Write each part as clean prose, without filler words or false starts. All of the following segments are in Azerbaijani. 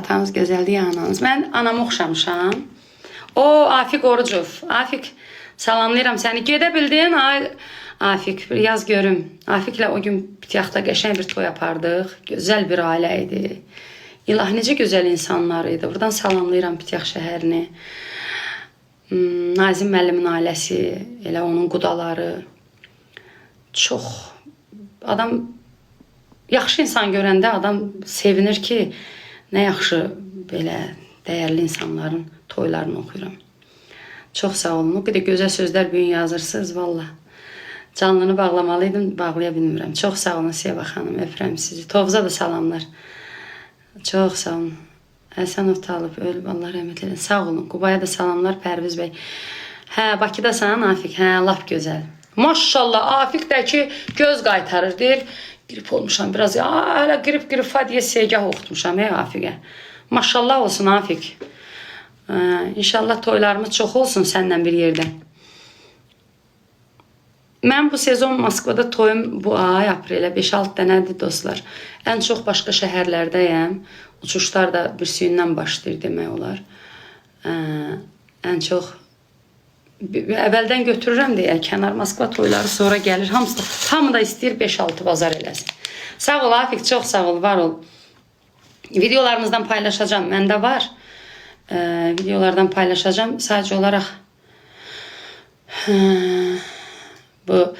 Atanız gözəldir ya ananız. Mən anama oxşamışam. O Afiq Orucov. Afiq, salamlayıram səni. Gedə bildin? Ay Afiq, bir yaz görüm. Afiqlə o gün Pitaxda qəşəng bir toy apardıq. Gözəl bir ailə idi. İlahi, necə gözəl insanlar idi. Buradan salamlayıram Pitax şəhərini. Nazim müəllimin ailəsi, elə onun qudaları. Çox adam, yaxşı insan görəndə adam sevinir ki, nə yaxşı belə dəyərli insanların toylarını oxuyuram. Çox sağ olun. O qədər gözəl sözlər bu gün yazırsınız valla. Canlını bağlamalıydım, bağlaya bilmirəm. Çox sağ olun Seva xanım, öpürəm sizi. Tovza da salamlar. Çox sağ olun. Həsənov Talib ölüb, Allah rəhmət eləsin. Sağ olun. Qubaya da salamlar Pərviz bəy. Hə, Bakıdasan Afiq. Hə, lap gözəl. Maşallah, Afiq də ki göz qaytarır, deyir. Qrip olmuşam biraz. Ya, hələ qrip qripa deyə segah oxutmuşam ey Afiqə. Maşallah olsun Afiq. İnşallah toylarımız çox olsun səninlə bir yerdə. Mən bu sezon Moskvada toyum bu ay aprelə 5-6 dənədir dostlar. Ən çox başqa şəhərlərdəyəm. Uçuşlar da bir süyündən başlayır demək olar. Ən çox əvvəldən götürürəm deyə kənar Moskva toyları sonra gəlir. Hamısı da, hamı da istəyir 5-6 bazar eləsin. Sağ ol Afiq, çox sağ ol, var ol. Videolarımızdan paylaşacağım. Məndə var. Videolardan paylaşacağım. Sadəcə olaraq bu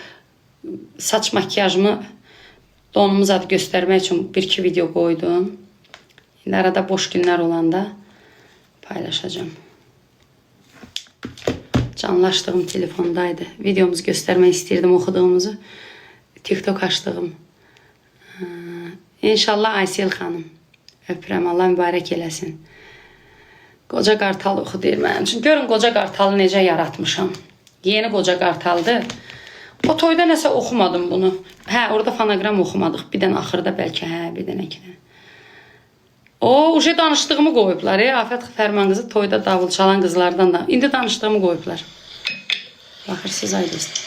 saç makyajımı, donumu zad göstərmək üçün bir-iki video qoydum. İndi arada boş günlər olanda paylaşacağım. Canlaşdığım telefondaydı. Videomuzu göstərmək istəyirdim oxuduğumuzu. TikTok açdığım. İnşallah Aysel xanım. Öpürəm. Allah mübarək eləsin. Qoca Qartal oxu deyir mənim üçün. Görün Qoca Qartalı necə yaratmışam. Yeni Qoca Qartaldır. O toyda nəsə oxumadım bunu. Hə, orada fonoqram oxumadıq. Bir dənə axırda bəlkə, hə, bir dənə iki dənə. O, uje danışdığımı qoyublar. Afət Fərman qızı toyda davul çalan qızlardan da. İndi danışdığımı qoyublar. Baxırsınız ay dostlar.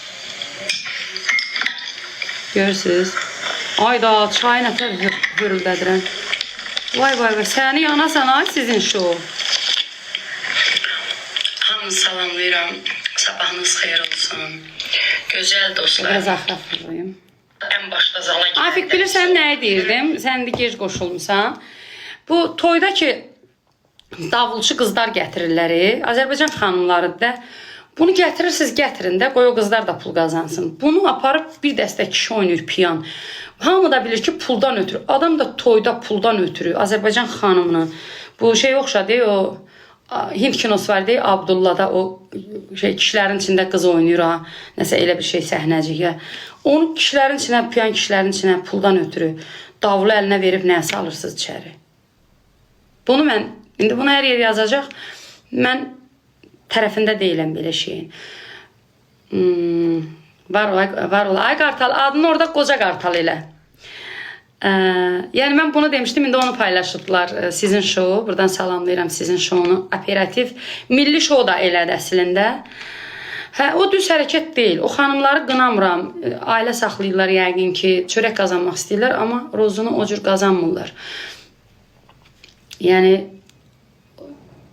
Görürsünüz. Ayda çayı nətər hörüldədirəm. Vay vay vay, səni yanasan ay sizin şou. Hamını salamlayıram. Sabahınız xeyir olsun. Gözəl dostlar. Biraz axıra fırlayım. Ən başda zala girəndə. Afiq, bilirsən nəyi deyirdim? Sən indi gec qoşulmusan. Bu toyda ki davulçu qızlar gətirirlər. Azərbaycan xanımları da. Bunu gətirirsiniz, gətirin də, qoy o qızlar da pul qazansın. Bunu aparıb bir dəstə kişi oynayır piyan. Hamı da bilir ki, puldan ötürü. Adam da toyda puldan ötürü Azərbaycan xanımını bu şey oxşadı, o Hint kinosu var idi, Abdullada o şey kişilərin içində qız oynayır ha. Nəsə elə bir şey səhnəcik ya. Onu kişilərin içinə, piyan kişilərin içinə puldan ötürü davulu əlinə verib nəsə alırsınız içəri. Bunu mən indi bunu hər yer yazacaq. Mən tərəfində deyiləm belə şeyin. Var ol, var ol. Ay Qartal, adını orada Qoca Qartal elə. Yəni mən bunu demişdim, indi onu paylaşıblar. Sizin şou. Buradan salamlayıram sizin şounu. Operativ milli şou da elədi əslində. Hə, o düz hərəkət deyil. O xanımları qınamıram. Ailə saxlayırlar yəqin ki, çörək qazanmaq istəyirlər, amma rozunu o cür qazanmırlar. Yəni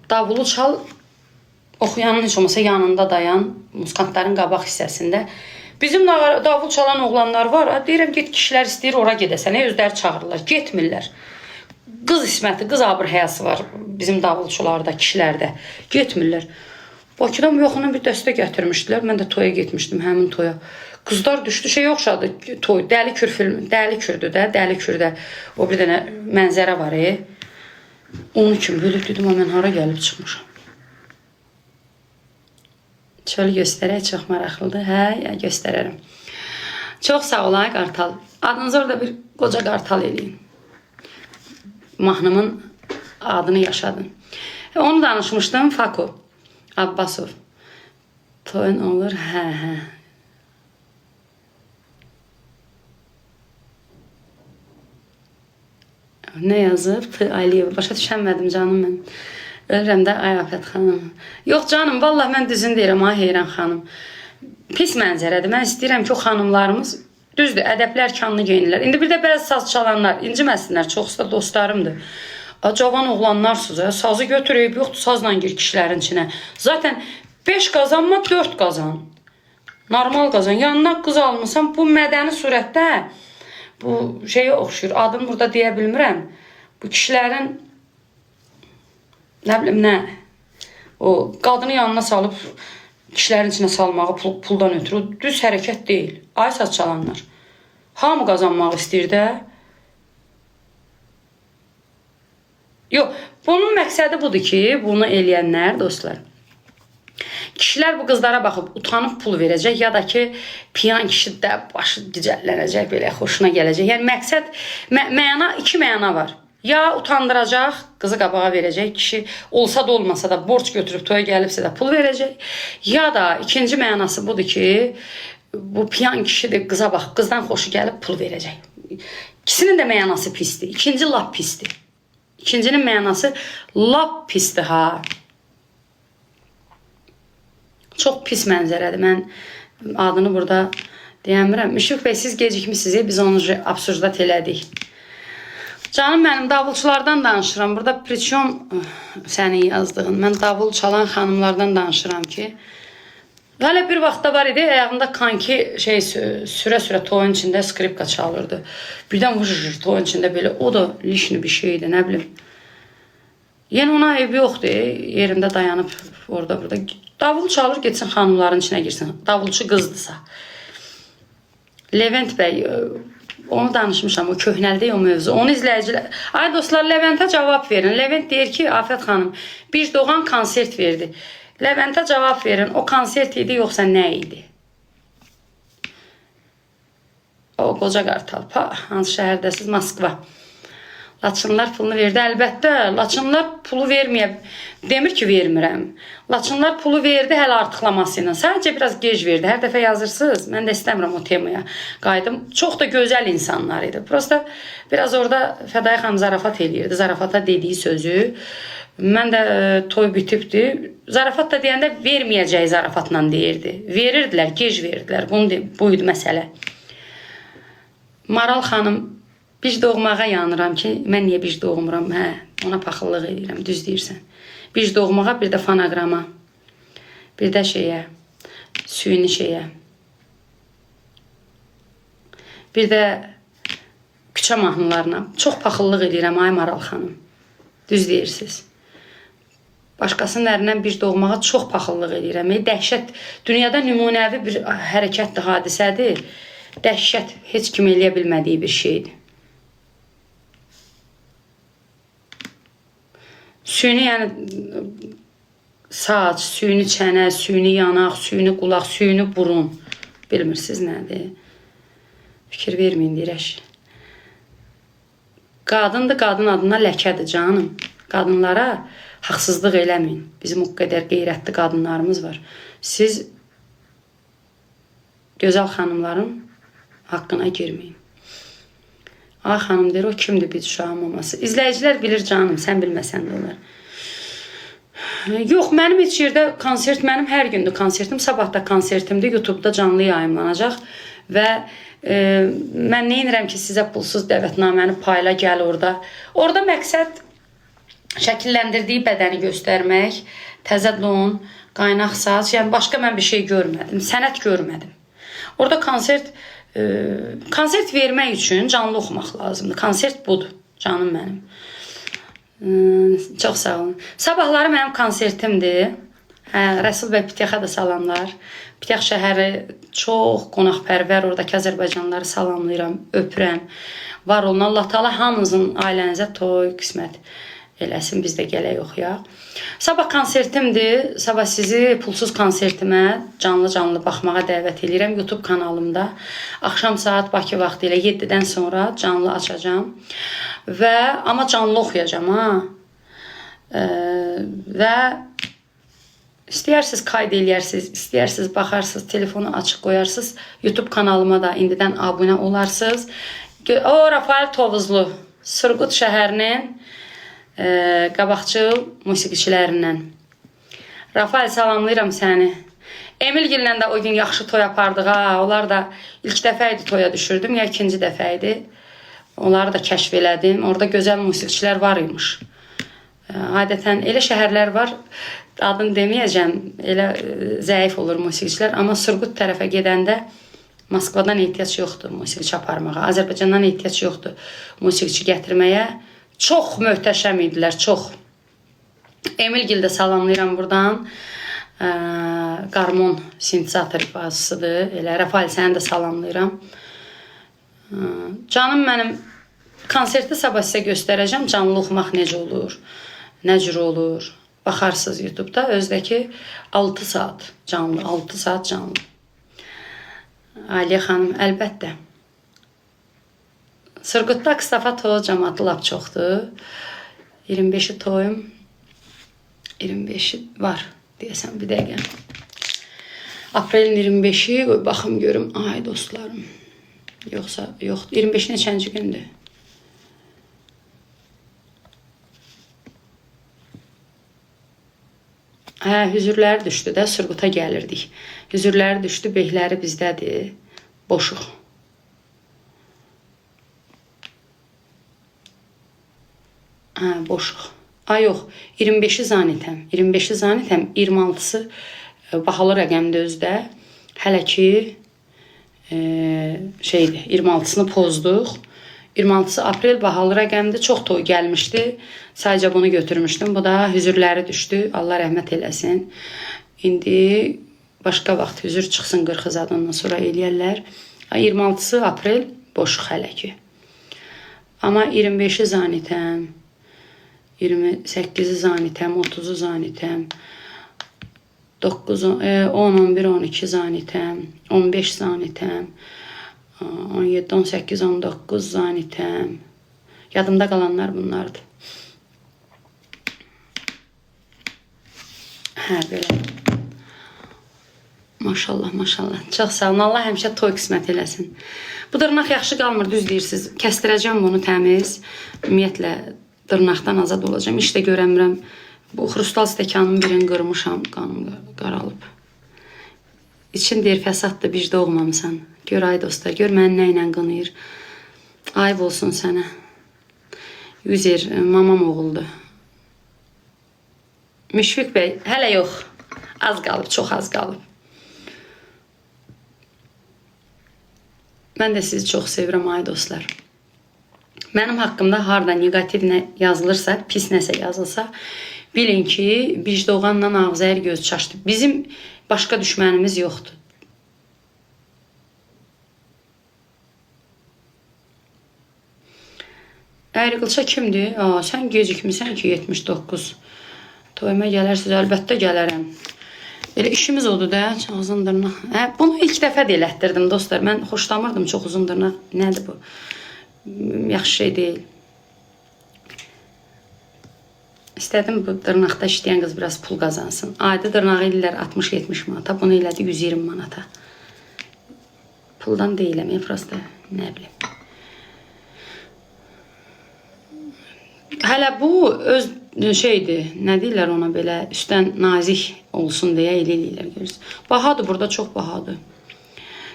davulu çal, oxuyanın heç olmasa yanında dayan, muskantların qabaq hissəsində. Bizim davul çalan oğlanlar var. Ha, deyirəm get, kişilər istəyir ora gedəsən. Özləri çağırırlar. Getmirlər. Qız isməti, qız abır həyası var bizim davulçularda, kişilərdə. Getmirlər. Bakıdan bu yaxından bir dəstə gətirmişdilər. Mən də toya getmişdim, həmin toya. Qızlar düşdü, şey oxşadı toy, Dəli Kür filmi, Dəli Kürdür də, Dəli Kürdə. O bir dənə mənzərə var. Onun kimi belə dedim, "A, mən hara gəlib çıxmışam?" Çölü göstərək, çox maraqlıdır. Hə, ya, göstərərəm. Çox sağ ol ay Qartal. Adınızı orada bir Qoca Qartal eləyin. Mahnımın adını yaşadın. Onu danışmışdım Fako Abbasov. Toyun olur. Hə, hə. Nə yazıb? T. Aliyeva. Başa düşəmədim canım mən. Ölürəm də ay Afət xanım. Yox canım, vallah mən düzünü deyirəm ha Heyran xanım. Pis mənzərədir. Mən istəyirəm ki, o xanımlarımız düzdür, ədəbli ərkanlı geyinirlər. İndi bir də bəzi saz çalanlar inciməsinlər, çoxsu da dostlarımdır. Cavan oğlanlarsınız, ha, sazı götürüb, yoxdur sazla gir kişilərin içinə. Zaten 5 qazanma, 4 qazan. Normal qazan. Yanına qız almısan, bu mədəni surətdə bu şeyə oxşuyur. Adını burada deyə bilmirəm. Bu kişilərin nə bilim nə o qadını yanına salıb kişilərin içinə salmağı puldan ötürü düz hərəkət deyil. Ay saz çalanlar. Hamı qazanmaq istəyir də. Yox, bunun məqsədi budur ki, bunu eləyənlər dostlar. Kişilər bu qızlara baxıb utanıb pul verəcək ya da ki piyan kişi də başı gicəllənəcək, belə xoşuna gələcək. Yəni məqsəd məna iki məna var. Ya utandıracaq, qızı qabağa verəcək, kişi olsa da olmasa da borc götürüb toya gəlibsə də pul verəcək. Ya da ikinci mənası budur ki, bu piyan kişidir, qıza bax, qızdan xoşu gəlib pul verəcək. İkisinin də mənası pisdir. İkinci lap pisdir. İkincinin mənası lap pisdir ha. Çox pis mənzərədir. Mən adını burada deyəmirəm. Müşfiq bəy, siz gecikmisiniz, biz onu absurdat elədik. Canım mənim, davulçulardan danışıram. Burada priçom sənin yazdığın. Mən davul çalan xanımlardan danışıram ki, hələ bir vaxtda var idi, ayağında kanki şey sürə-sürə toyun içində skripka çalırdı. Birdən vıjır toyun içində belə, o da lişni bir şeydi, nə bilim. Yəni ona eybi yoxdur, yerində dayanıb orada burada. Davul çalır, getsin xanımların içinə girsin. Davulçu qızdısa. Levent bəy, onu danışmışam, o köhnəldi o mövzu. Onu izləyicilər... Ay dostlar, Leventə cavab verin. Levent deyir ki, Afət xanım, bir Doğan konsert verdi. Leventə cavab verin. O konsert idi, yoxsa nə idi? O qoca qartal. Pa, hansı şəhərdəsiz? Moskva. Laçınlar pulunu verdi. Əlbəttə, Laçınlar pulu verməyə demir ki, vermirəm. Laçınlar pulu verdi hələ artıqlaması ilə. Sadəcə biraz gec verdi. Hər dəfə yazırsınız. Mən də istəmirəm o temaya qayıdım. Çox da gözəl insanlar idi. Prosta biraz orada Fədai xanım zarafat eləyirdi. Zarafata dediyi sözü. Mən də toy bitibdi. Zarafat da deyəndə verməyəcəyi zarafatla deyirdi. Verirdilər, gec verirdilər. Bu idi məsələ. Maral xanım, bic doğmağa yanıram ki, mən niyə bic doğmuram? Hə, ona paxıllıq eləyirəm, düz deyirsən. Bic doğmağa, bir də fonoqrama, bir də şeyə, süni şeyə, bir də küçə mahnılarına. Çox paxıllıq eləyirəm, ay Maral xanım. Düz deyirsiniz. Başqasının ərindən bic doğmağa çox paxıllıq eləyirəm. Dəhşət, dünyada nümunəvi bir hərəkətdir, hadisədir. Dəhşət, heç kim eləyə bilmədiyi bir şeydir. Süni, yəni saç, süni çənə, süni yanaq, süni qulaq, süni burun. Bilmirsiniz nədir? Fikir verməyin deyirək. Qadındır, qadın adına ləkədir canım. Qadınlara haqsızlıq eləməyin. Bizim o qədər qeyrətli qadınlarımız var. Siz gözəl xanımların haqqına girməyin. Ay xanım deyir, o kimdir bir uşağın maması? İzləyicilər bilir canım, sən bilməsən də olar. Yox, mənim heç yerdə konsert, mənim hər gündür konsertim. Sabah da konsertimdir, YouTube'da canlı yayımlanacaq və mən nə edirəm ki, sizə pulsuz dəvətnaməni payla, gəl orada. Orada məqsəd şəkilləndirdiyi bədəni göstərmək, təzə don, qaynaq saç, yəni başqa mən bir şey görmədim, sənət görmədim. Orada konsert vermək üçün canlı oxumaq lazımdır. Konsert budur, canım mənim. Çox sağ olun. Sabahları mənim konsertimdir. Hə, Rəsul bəy Pitexa da salamlar. Pitex şəhəri çox qonaqpərvər, oradakı Azərbaycanlıları salamlayıram, öpürəm. Var olun. Allah Taala hamınızın ailənizə toy, qismət eləsin, biz də gələk oxuyaq. Sabah konsertimdir. Sabah sizi pulsuz konsertimə canlı-canlı baxmağa dəvət eləyirəm YouTube kanalımda. Axşam saat Bakı vaxtı ilə 7-dən sonra canlı açacağam. Və amma canlı oxuyacağam ha. Və istəyirsiniz kayd eləyərsiniz, istəyirsiniz baxarsınız, telefonu açıq qoyarsınız. YouTube kanalıma da indidən abunə olarsınız. O Rafael Tovuzlu, Surgut şəhərinin qabaqcıl musiqiçilərindən. Rafael, salamlayıram səni. Emilgillə də o gün yaxşı toy apardıq ha. Onlar da ilk dəfə idi toya düşürdüm, ya ikinci dəfə idi. Onları da kəşf elədim. Orada gözəl musiqiçilər var imiş. Adətən elə şəhərlər var, adını deməyəcəm, elə zəif olur musiqiçilər, amma Surgut tərəfə gedəndə Moskvadan ehtiyac yoxdur musiqiçi aparmağa, Azərbaycandan ehtiyac yoxdur musiqiçi gətirməyə. Çox möhtəşəm idilər, çox. Emilgil də salamlayıram buradan. Qarmon sintezator ifaçısıdır. Elə Rəfail səni də salamlayıram. Canım mənim, konserti sabah sizə göstərəcəm. Canlı oxumaq necə olur, nə cür olur. Baxarsınız YouTube-da. Özdəki 6 saat canlı, 6 saat canlı. Aliyə xanım, əlbəttə. Surqutda Akstafa toyu cəmaatı lap çoxdur. 25-i toyum. 25-i var deyəsən, bir dəqiqə. Aprelin 25-i, qoy baxım görüm. Ay dostlarım. Yoxsa yox, 25 neçənci gündür? Hə, hüzürləri düşdü də, Surquta gəlirdik. Hüzürləri düşdü, beyləri bizdədir. Boşuq. Hə, boşuq. Ay yox, 25-i zanitəm. 25-i zanitəm, 26-sı bahalı rəqəmdir özdə. Hələ ki şeydir, 26-sını pozduq. 26-sı aprel bahalı rəqəmdir. Çox toy gəlmişdi. Sadəcə bunu götürmüşdüm. Bu da hüzürləri düşdü. Allah rəhmət eləsin. İndi başqa vaxt hüzür çıxsın 40 zadından sonra eləyərlər. 26-sı aprel boşuq hələ ki. Amma 25-i zanitəm. 28-i zanitəm, 30-u zanitəm. 9, 10, 11, 12 zanitəm, 15 zanitəm, 17, 18, 19 zanitəm. Yadımda qalanlar bunlardır. Hə, belə. Maşallah, maşallah. Çox sağ olun. Allah həmişə toy qismət eləsin. Bu dırnaq yaxşı qalmır, düz deyirsiniz. Kəstirəcəm bunu təmiz. Ümumiyyətlə, dırnaqdan azad olacağam. İş də görəmirəm. Bu xrustal stəkanın birini qırmışam. Qanım qaralıb. İçin deyir, fəsaddır, biz doğmamısan. Gör ay dostlar, gör məni nə ilə qınayır. Ayıb olsun sənə. Üzr, mamam oğuldur. Müşfiq bəy, hələ yox. Az qalıb, çox az qalıb. Mən də sizi çox sevirəm ay dostlar. Mənim haqqımda harda neqativ nə yazılırsa, pis nəsə yazılsa, bilin ki, Bicdoğanla Ağzəhər göz çaşdı. Bizim başqa düşmənimiz yoxdur. Əyri qılça kimdir? Aa, sən gecikmisən ki, 79. Toyuma gələrsiniz, əlbəttə gələrəm. Elə işimiz odur da, çox uzun dırnaq. Hə, bunu ilk dəfə də elətdirdim dostlar. Mən xoşlamırdım çox uzun dırnaq. Nədir bu? Yaxşı şey deyil. İstədim bu dırnaqda işləyən qız biraz pul qazansın. Adi dırnağı eləyirlər 60-70 manata, bunu elədi 120 manata. Puldan deyiləm, prosta nə bilim. Hələ bu öz şeydir, nə deyirlər ona belə, üstdən nazik olsun deyə eləyirlər, görürsünüz. Bahadır burada, çox bahadır.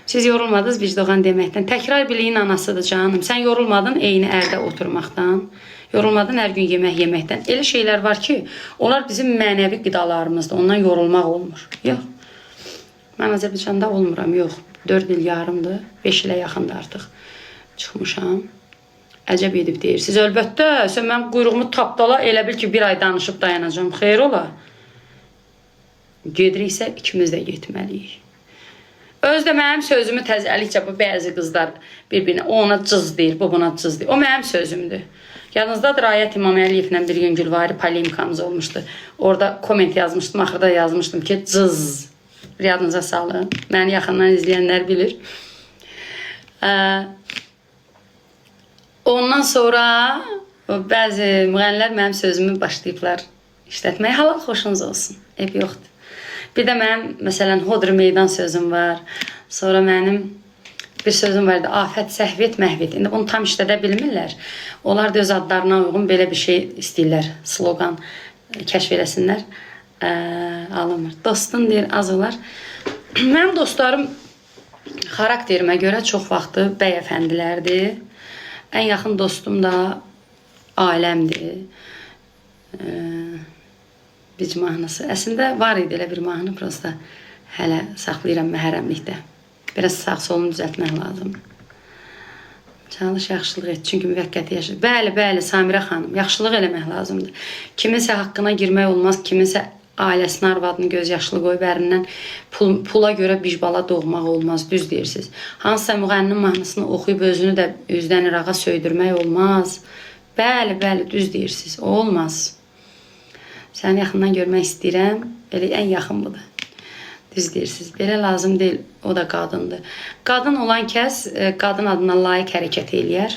Siz yorulmadınız Bicdoğan deməkdən. Təkrar biliyin anasıdır canım. Sən yorulmadın eyni ərdə oturmaqdan. Yorulmadın hər gün yemək yeməkdən. Elə şeylər var ki, onlar bizim mənəvi qidalarımızdır. Ondan yorulmaq olmur. Yox. Mən Azərbaycanda olmuram, yox. 4 il yarımdır. 5 ilə yaxındır artıq. Çıxmışam. Əcəb edib deyirsiniz. Əlbəttə, sən mənim quyruğumu tapdala, elə bil ki, bir ay danışıb dayanacağam. Xeyr ola. Gediriksə ikimiz də getməliyik. Özü də mənim sözümü təzəlikcə bu bəzi qızlar bir-birinə o ona cız deyir, bu buna cız deyir. O mənim sözümdür. Yadınızdadır Ayət İmam Əliyevlə bir gün Gülvari polemikamız olmuşdu. Orada komment yazmışdım, axırda yazmışdım ki, cız. Yadınıza salın. Məni yaxından izləyənlər bilir. Ondan sonra bəzi müğənnilər mənim sözümü başlayıblar işlətməyə. Halal xoşunuz olsun. Eyb yoxdur. Bir də mənim, məsələn, Hodri meydan sözüm var. Sonra mənim bir sözüm var idi. Afət, səhv et, məhv et. İndi bunu tam işlədə bilmirlər. Onlar da öz adlarına uyğun belə bir şey istəyirlər. Sloqan kəşf eləsinlər. Alınmır. Dostun deyir, az olar. Mənim dostlarım xarakterimə görə çox vaxtı bəy əfəndilərdir. Ən yaxın dostum da ailəmdir. Bic mahnısı. Əslində var idi elə bir mahnı, prosta hələ saxlayıram məhərrəmlikdə. Biraz sağ solunu düzəltmək lazımdır. Çalış, yaxşılıq et, çünki müvəqqəti yaşayır. Bəli, bəli, Samirə xanım, yaxşılıq eləmək lazımdır. Kiminsə haqqına girmək olmaz, kiminsə ailəsini, arvadını göz yaşlı qoyub ərindən pula görə bicbala doğmaq olmaz, düz deyirsiniz. Hansısa müğənninin mahnısını oxuyub özünü də üzdən İraqa söydürmək olmaz. Bəli, bəli, düz deyirsiniz, o olmaz. Səni yaxından görmək istəyirəm, elə ən yaxın budur. Düz deyirsiniz. Belə lazım deyil. O da qadındır. Qadın olan kəs qadın adına layiq hərəkət eləyər.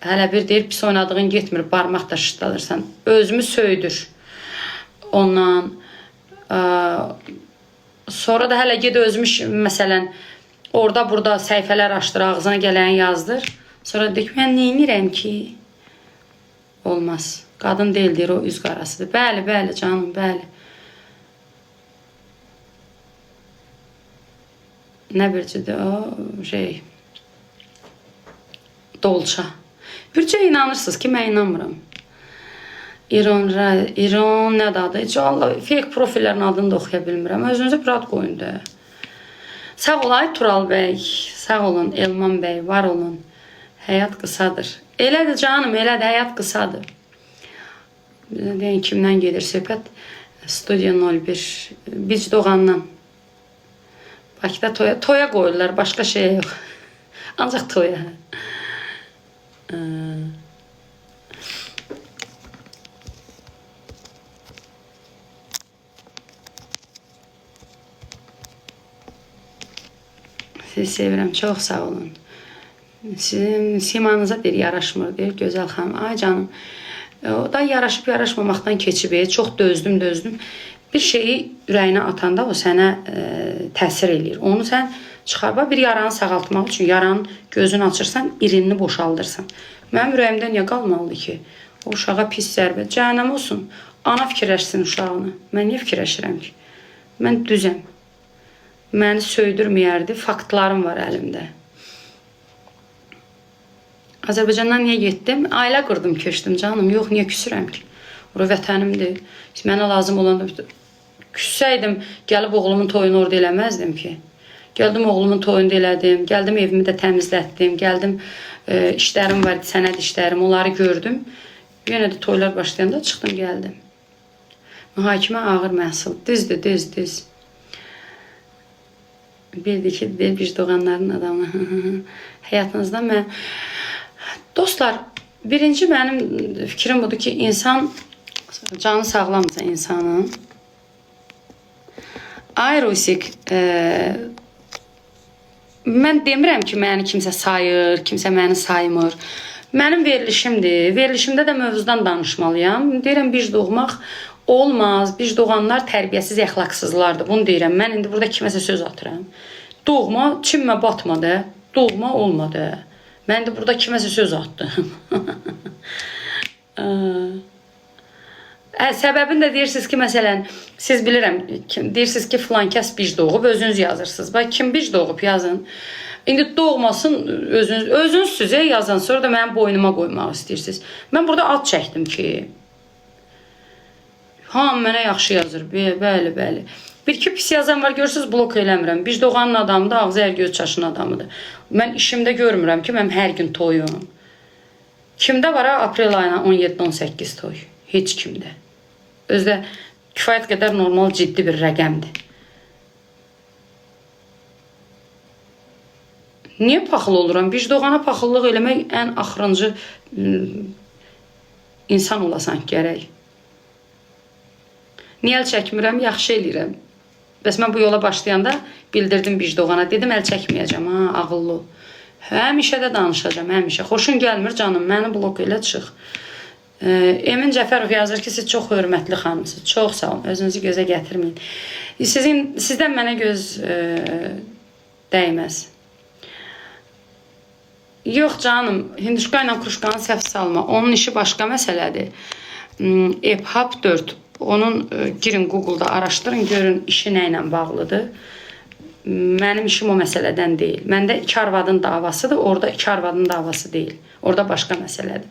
Hələ bir deyir, pis oynadığın getmir, barmaq da şıtladırsan. Özümü söydür. Ondan sonra da hələ ged özümü məsələn orada burada səhifələr açdır, ağzına gələni yazdır. Sonra deyir ki, mən neynirəm ki? Olmaz. Qadın deyil, deyir, o üz qarasıdır. Bəli, bəli canım, bəli. Nə bürcüdür o şey? Dolça. Bürcə inanırsınız ki, mən inanmıram. İron, İron nə adı? Heç Allah, fake profillərin adını da oxuya bilmirəm. Özünüzü bir ad qoyun da. Sağ ol ay Tural bəy, sağ olun Elman bəy, var olun. Həyat qısadır. Elədir canım, elədir, həyat qısadır. Deyən kimdən gedir söhbət? Studiya 01. Bic Doğandan. Bakıda toya qoyurlar, başqa şey yox. Ancaq toya. Sizi sevirəm, çox sağ olun. Sizin simanıza deyir, yaraşmır, deyir gözəl xanım. Ay canım, o da yaraşıb yaraşmamaqdan keçib, çox dözdüm. Bir şeyi ürəyinə atanda o sənə təsir eləyir. Onu sən çıxar, bir yaranı sağaltmaq üçün yaranın gözünü açırsan, irinini boşaldırsan. Mənim ürəyimdə niyə qalmalıdır ki? O uşağa pis zərbə, cəhənnəm olsun. Ana fikirləşsin uşağını. Mən niyə fikirləşirəm ki? Mən düzəm. Məni söydürməyərdi, faktlarım var əlimdə. Azərbaycandan niyə getdim? Ailə qurdum, köçdüm canım. Yox, niyə küsürəm ki? Ora vətənimdir. Mənə lazım olanda küssəydim, gəlib oğlumun toyunu orada eləməzdim ki. Gəldim oğlumun toyunu da elədim, gəldim evimi də təmizlətdim, gəldim işlərim var idi, sənəd işlərim, onları gördüm. Yenə də toylar başlayanda çıxdım, gəldim. Mühakimə ağır məhsul. Düzdür, düz, düz. Bildi ki, deyir, biz doğanların adamı. Həyatınızda mən... Dostlar, birinci mənim fikrim budur ki, insan canı sağlamsa insanın. Ay Rusik, mən demirəm ki, məni kimsə sayır, kimsə məni saymır. Mənim verilişimdir. Verilişimdə də mövzudan danışmalıyam. Deyirəm, biz doğmaq olmaz. Biz doğanlar tərbiyəsiz, əxlaqsızlardır. Bunu deyirəm. Mən indi burada kiməsə söz atıram. Doğma, çinmə batma da. Doğma olma da. Mən indi burada kiməsə söz atdım. Səbəbini də deyirsiniz ki, məsələn, siz bilirəm, kim, deyirsiniz ki, filan kəs bic doğub, özünüz yazırsınız. Bax, kim bic doğub, yazın. İndi doğmasın, özünüz sizə yazın, sonra da mənim boynuma qoymaq istəyirsiniz. Mən burada ad çəkdim ki, hamı mənə yaxşı yazır, bəli, bəli. Bir-iki pis yazan var, görürsünüz, blok eləmirəm. Bic doğanın adamıdır, ağzı hər göz çaşın adamıdır. Mən işimdə görmürəm ki, mənim hər gün toyum. Kimdə var ha, aprel ayına 17-18 toy? Heç kimdə. Özdə kifayət qədər normal, ciddi bir rəqəmdir. Niyə paxıl oluram? Bic doğana paxıllıq eləmək ən axırıncı insan olasan gərək. Niyə əl çəkmirəm? Yaxşı eləyirəm. Bəs mən bu yola başlayanda bildirdim Bic doğana. Dedim, əl çəkməyəcəm, ha, ağıllı ol. Həmişə də danışacağam, həmişə. Xoşun gəlmir canım, məni blok elə çıx. Emin Cəfərov yazır ki, siz çox hörmətli xanımsınız. Çox sağ olun, özünüzü gözə gətirməyin. Sizdən mənə göz dəyməz. Yox canım, hinduşka ilə kruşkanı səhv salma. Onun işi başqa məsələdir. EPHAP 4. Onun girin Google'da araşdırın, görün işi nə ilə bağlıdır. Mənim işim o məsələdən deyil. Məndə iki arvadın davasıdır, orada iki arvadın davası deyil. Orada başqa məsələdir.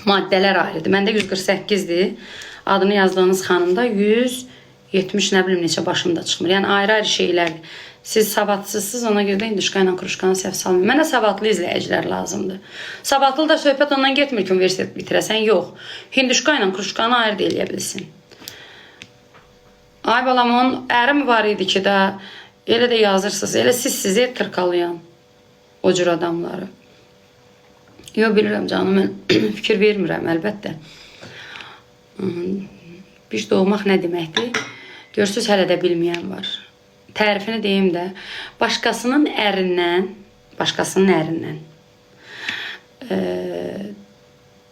Maddələr ayrıdır. Məndə 148-dir. Adını yazdığınız xanımda 170 nə bilim neçə başımda çıxmır. Yəni ayrı-ayrı şeylərdir. Siz savadsızsınız, ona görə də hinduşka ilə kruşkanı səhv salmayın. Mənə savadlı izləyicilər lazımdır. Savadlı da söhbət ondan getmir ki, universitet bitirəsən, yox. Hinduşka ilə kruşkanı ayırd eləyə bilsin. Ay balam, onun əri mi var idi ki də elə də yazırsınız. Elə siz sizi tırkalayan o cür adamları. Yox, bilirəm canım, mən fikir vermirəm əlbəttə. Bir doğmaq nə deməkdir? Görürsüz, hələ də bilməyən var. Tərifini deyim də. Başqasının ərindən,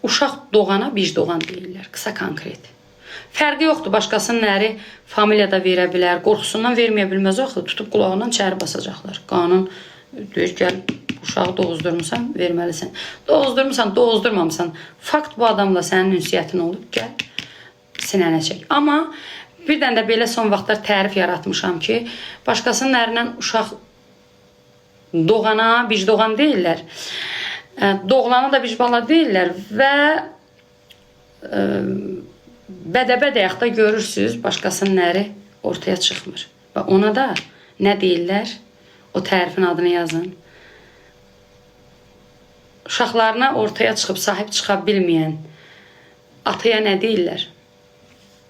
uşaq doğana bic doğan deyirlər. Qısa konkret. Fərqi yoxdur. Başqasının əri familiyada verə bilər, qorxusundan verməyə bilməz axı, tutub qulağından çəri basacaqlar. Qanun deyir, gəl uşağı doğuzdurmusan, verməlisən. Doğuzdurmusan, doğuzdurmamısan. Fakt bu adamla sənin ünsiyyətin olub, gəl sinənə çək. Amma bir dənə də belə son vaxtlar tərif yaratmışam ki, başqasının ərindən uşaq doğana bic doğan deyirlər. Doğulana da bic bala deyirlər və bədəbə ayaqda görürsünüz, başqasının əri ortaya çıxmır. Və ona da nə deyirlər? O tərifin adını yazın. Uşaqlarına ortaya çıxıb sahib çıxa bilməyən ataya nə deyirlər?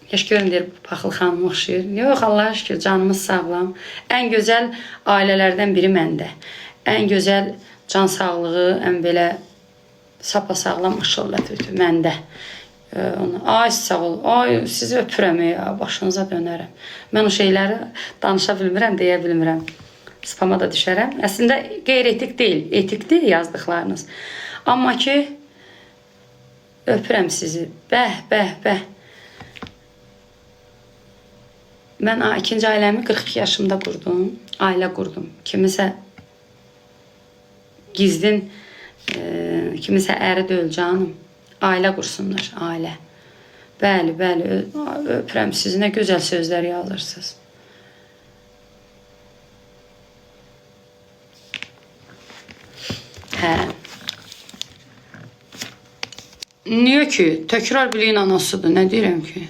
Keş görün deyir, Paxıl xanım oxşayır. Yox, Allaha şükür, canımız sağlam. Ən gözəl ailələrdən biri məndə. Ən gözəl can sağlığı, ən belə sapasağlam maşallah tütü məndə. Ay sağ ol, ay sizi öpürəm ya, başınıza dönərəm. Mən o şeyləri danışa bilmirəm, deyə bilmirəm. Spama da düşərəm. Əslində qeyri-etik deyil, etikdir yazdıqlarınız. Amma ki, öpürəm sizi. Bəh, bəh, bəh. Mən ikinci ailəmi 42 yaşımda qurdum. Ailə qurdum. Kimisə gizlin, kimisə əri deyil canım. Ailə qursunlar, ailə. Bəli, bəli, öpürəm sizi. Nə gözəl sözlər yazırsınız. Hə. Niyə ki? Təkrar biliyin anasıdır. Nə deyirəm ki?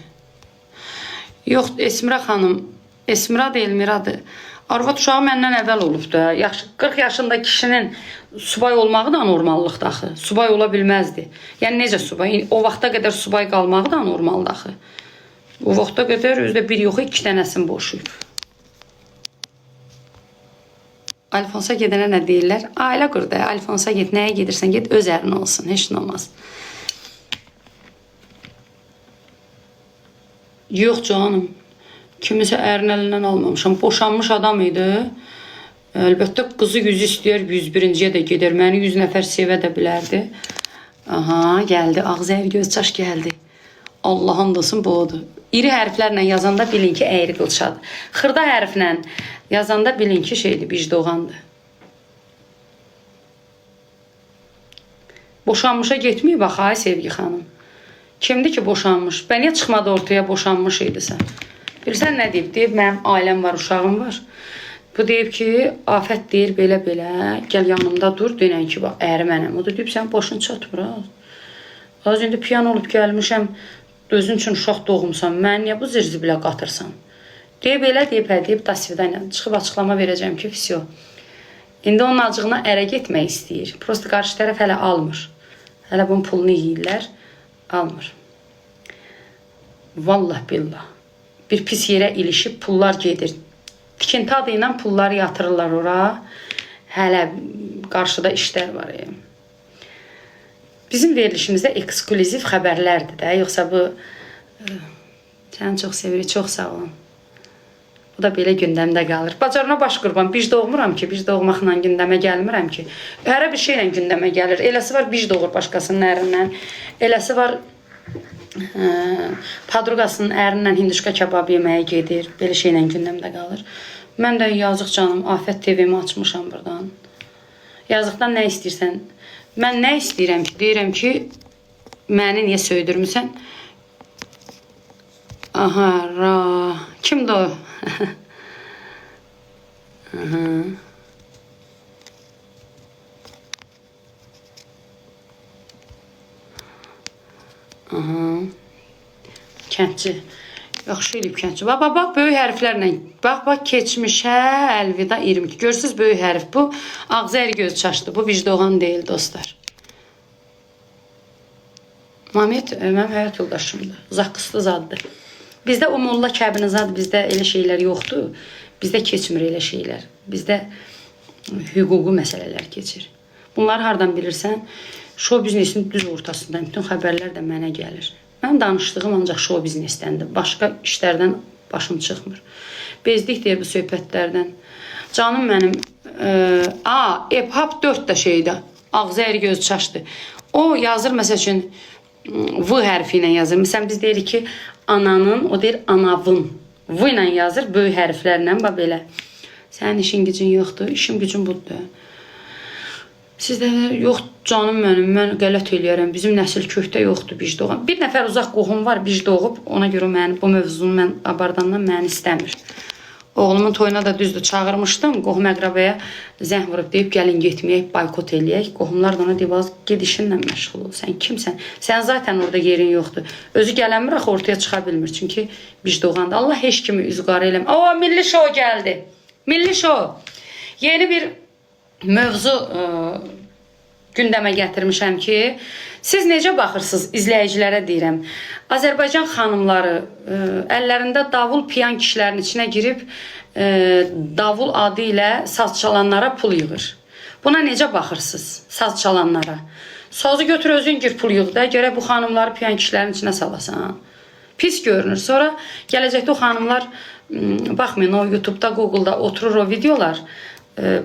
Yox, Esmira xanım, Esmira da Elmiradır. Arvad uşağı məndən əvvəl olub da. Yaxşı, 40 yaşında kişinin subay olmağı da normallıqdır axı. Subay ola bilməzdi. Yəni necə subay? O vaxta qədər subay qalmağı da normaldır axı. O vaxta qədər özdə bir yox, iki dənəsini boşuyub. Alfonsa gedənə nə deyirlər? Ailə qur da. Alfonsa get, nəyə gedirsən get, öz ərin olsun, heç nə olmaz. Yox canım. Kimisə ərin əlindən almamışam. Boşanmış adam idi. Əlbəttə qızı 100 istəyər, 101-ciyə də gedər. Məni 100 nəfər sevə də bilərdi. Aha, gəldi. Ağzı əyri göz çaş gəldi. Allahın olsun bu odur. İri hərflərlə yazanda bilin ki, əyri qılçadır. Xırda hərflə yazanda bilin ki, şeydir, bicdoğandır. Boşanmışa getməyib axı, ay Sevgi xanım. Kimdir ki boşanmış? Bə niyə çıxmadı ortaya boşanmış idisə? Bilirsən nə deyib? Deyib, mənim ailəm var, uşağım var. Bu deyib ki, Afət deyir belə-belə, gəl yanımda dur, denən ki, bax, əri mənəm. O da deyib, sən başın çatmır, az. Az indi piyan olub gəlmişəm, özün üçün uşaq doğumsan, məni niyə bu zirzibilə qatırsan? Deyib elə, deyib, hə, deyib, dasvidanya. Çıxıb açıqlama verəcəm ki, vəsiyo. İndi onun acığına ərə getmək istəyir. Prosta qarşı tərəf hələ almır. Hələ bunun pulunu yeyirlər. Almır. Vallah billah. Bir pis yerə ilişib pullar gedir. Tikinti adı ilə pulları yatırırlar ora. Hələ qarşıda işlər var. Bizim verilişimizdə eksklüziv xəbərlərdir də. Yoxsa bu... Səni çox sevirik, çox sağ olun. Bu da belə gündəmdə qalır. Bacarına baş qurban. Biz doğmuram ki, biz doğmaqla gündəmə gəlmirəm ki. Hərə bir şeylə gündəmə gəlir. Eləsi var biz doğur başqasının ərindən. Eləsi var padruqasının ərindən hinduşka kebab yeməyə gedir. Belə şeylə gündəmdə qalır. Mən də yazıq canım, Afət TV-mi açmışam buradan. Yazıqdan nə istəyirsən? Mən nə istəyirəm ki? Deyirəm ki, məni niyə söydürmüsən? Aha, ra. Kimdir o? Aha. Aha. Kəndçi. Yaxşı eləyib kəndçi. Bax, bax, bax, böyük hərflərlə. Bax, bax, keçmişə əlvida 22. Görürsüz, böyük hərf bu. Ağzı əri göz çaşdı. Bu Bicdoğan deyil, dostlar. Mamet mənim həyat yoldaşımdır. Zakıslı zaddır. Bizdə o molla kəbini zad, bizdə elə şeylər yoxdur. Bizdə keçmir elə şeylər. Bizdə hüquqi məsələlər keçir. Bunları hardan bilirsən? Şou biznesin düz ortasından bütün xəbərlər də mənə gəlir. Mənim danışdığım ancaq şou biznesdəndir. Başqa işlərdən başım çıxmır. Bezdik deyir bu söhbətlərdən. Canım mənim, EPHAP 4 də şeydə. Ağzı əri göz çaşdı. O yazır məsəl üçün V hərfi ilə yazır. Məsələn biz deyirik ki, ananın, o deyir anavın. V ilə yazır, böyük hərflərlə, bax belə. Sənin işin gücün yoxdur, işim gücüm budur. Sizdə yox canım mənim, mən qələt eləyərəm. Bizim nəsil kökdə yoxdur Bicdoğan. Bir nəfər uzaq qohum var, Bicdoğub. Ona görə məni bu mövzunu mən abardandan məni istəmir. Oğlumun toyuna da düzdür çağırmışdım. Qohum əqrəbaya zəng vurub deyib gəlin getməyək, boykot eləyək. Qohumlar da ona deyib az ged işinlə məşğul ol. Sən kimsən? Sən zaten orada yerin yoxdur. Özü gələnmir axı ortaya çıxa bilmir. Çünki Bicdoğandır. Allah heç kimi üzü qara eləmir. O milli şou gəldi. Milli şou. Yeni bir mövzu gündəmə gətirmişəm ki, siz necə baxırsınız izləyicilərə deyirəm. Azərbaycan xanımları əllərində davul piyan kişilərin içinə girib davul adı ilə saz çalanlara pul yığır. Buna necə baxırsınız saz çalanlara? Sazı götür özün gir pul yığ da, gərək bu xanımları piyan kişilərin içinə salasan. Pis görünür. Sonra gələcəkdə o xanımlar baxmayın o YouTube'da, Google'da oturur o videolar,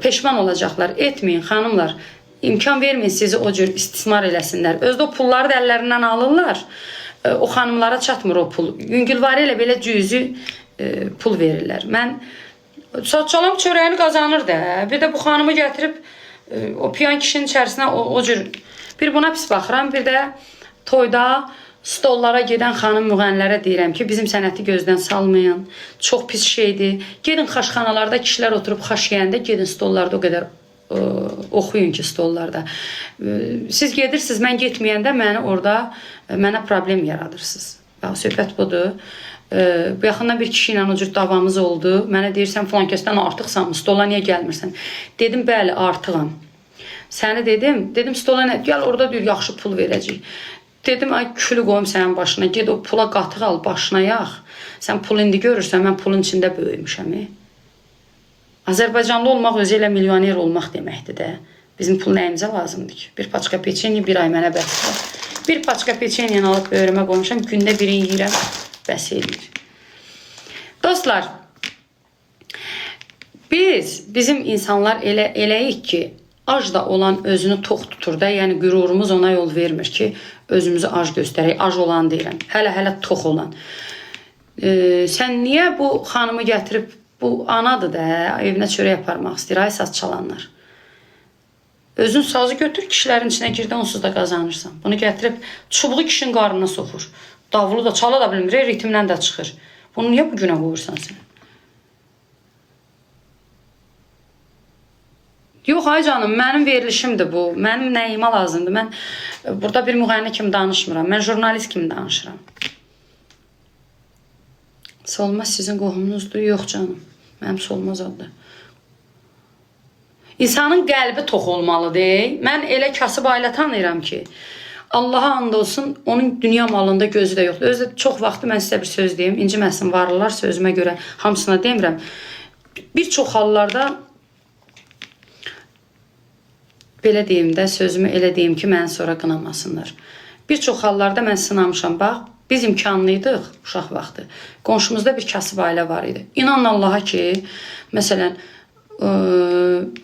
peşman olacaqlar. Etməyin xanımlar. İmkan verməyin sizi o cür istismar eləsinlər. Özdə o pulları da əllərindən alırlar. O xanımlara çatmır o pul. Yüngülvari elə belə cüzi pul verirlər. Mən saz çalan çörəyini qazanır da. Bir də bu xanımı gətirib o piyan kişinin içərisinə o cür bir buna pis baxıram, bir də toyda stollara gedən xanım müğənnilərə deyirəm ki, bizim sənəti gözdən salmayın. Çox pis şeydir. Gedin xaşxanalarda kişilər oturub xaş yeyəndə gedin stollarda o qədər oxuyun ki stollarda. Siz gedirsiniz, mən getməyəndə məni orada mənə problem yaradırsınız. Bax, söhbət budur. Bu yaxından bir kişi ilə o cür davamız oldu. Mənə deyirsən filan kəsdən artıqsan, stola niyə gəlmirsən? Dedim, bəli, artığam. Səni dedim, stola nə? Gəl orada deyir, yaxşı pul verəcək. Dedim, ay külü qoyum sənin başına, get o pula qatıq al, başına yağ. Sən pul indi görürsən, mən pulun içində böyümüşəm. Azərbaycanlı olmaq özü elə milyoner olmaq deməkdir də. Bizim pul nəyimizə lazımdır ki? Bir paçka peçenye bir ay mənə bəsdir. Bir paçka peçenye alıb böyrümə qoymuşam, gündə birini yeyirəm, bəs eləyir. Dostlar, bizim insanlar elə eləyik ki, ac da olan özünü tox tutur da, yəni qürurumuz ona yol vermir ki, özümüzü ac göstərək. Ac olan deyirəm, hələ tox olan. Sən niyə bu xanımı gətirib, bu anadır da, evinə çörək aparmaq istəyir, ay saz çalanlar. Özün sazı götür, kişilərin içinə girdə onsuz da qazanırsan. Bunu gətirib çubuğu kişinin qarnına soxur. Davulu da çala da bilmir, ritmdən də çıxır. Bunu niyə bu günə qoyursan sən? Yox ay canım, mənim verilişimdir bu. Mənim nəyimə lazımdır? Mən burada bir müğənni kimi danışmıram. Mən jurnalist kimi danışıram. Solmaz sizin qohumunuzdur? Yox canım. Mənim Solmaz adlı. İnsanın qəlbi tox olmalıdır. Mən elə kasıb ailə tanıyıram ki, Allaha and olsun, onun dünya malında gözü də yoxdur. Özü də çox vaxtı mən sizə bir söz deyim, inciməsin varlılar sözümə görə hamısına demirəm. Bir çox hallarda belə deyim də, sözümü elə deyim ki, məni sonra qınamasınlar. Bir çox hallarda mən sınamışam. Bax, biz imkanlıydıq uşaq vaxtı. Qonşumuzda bir kasıb ailə var idi. İnanın Allaha ki, məsələn,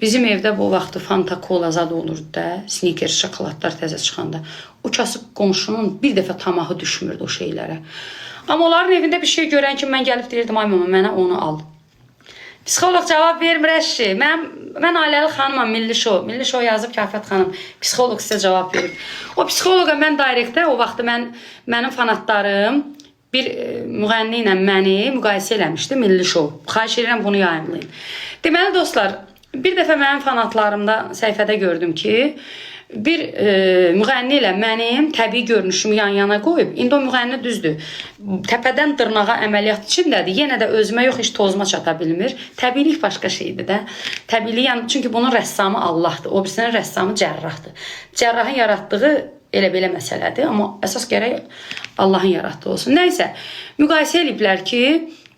bizim evdə bu vaxtı Fanta, Cola zad olurdu da, Snickers, şokoladlar təzə çıxanda. O kasıb qonşunun bir dəfə tamahı düşmürdü o şeylərə. Amma onların evində bir şey görən ki, mən gəlib deyirdim, ay mama, mənə onu al. Psixoloq cavab vermir əşi. Mən ailəli xanımam, Milli Şou. Milli Şou yazıb ki, Afət xanım, psixoloq sizə cavab verib. O psixoloqa mən direktdə, o vaxtı mənim fanatlarım Bir müğənni ilə məni müqayisə eləmişdi Milli Şou. Xahiş edirəm bunu yayımlayın. Deməli dostlar, bir dəfə mənim fanatlarımda səhifədə gördüm ki, bir müğənni ilə mənim təbii görünüşümü yan-yana qoyub. İndi o müğənni düzdür. Təpədən dırnağa əməliyyat içindədir. Yenə də özümə yox, heç tozuma çata bilmir. Təbiilik başqa şeydir də. Təbiilik, yəni çünki bunun rəssamı Allahdır. O birisinin rəssamı cərrahdır. Cərrahın yaratdığı elə belə məsələdir, amma əsas gərək Allahın yaratdığı olsun. Nəysə, müqayisə eləyiblər ki,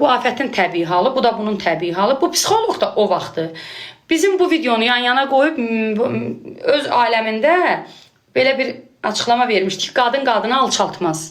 bu afətin təbii halı, bu da bunun təbii halı. Bu psixoloq da o vaxtı bizim bu videonu yan-yana qoyub öz aləmində belə bir açıqlama vermişdi ki, qadın qadını alçaltmaz.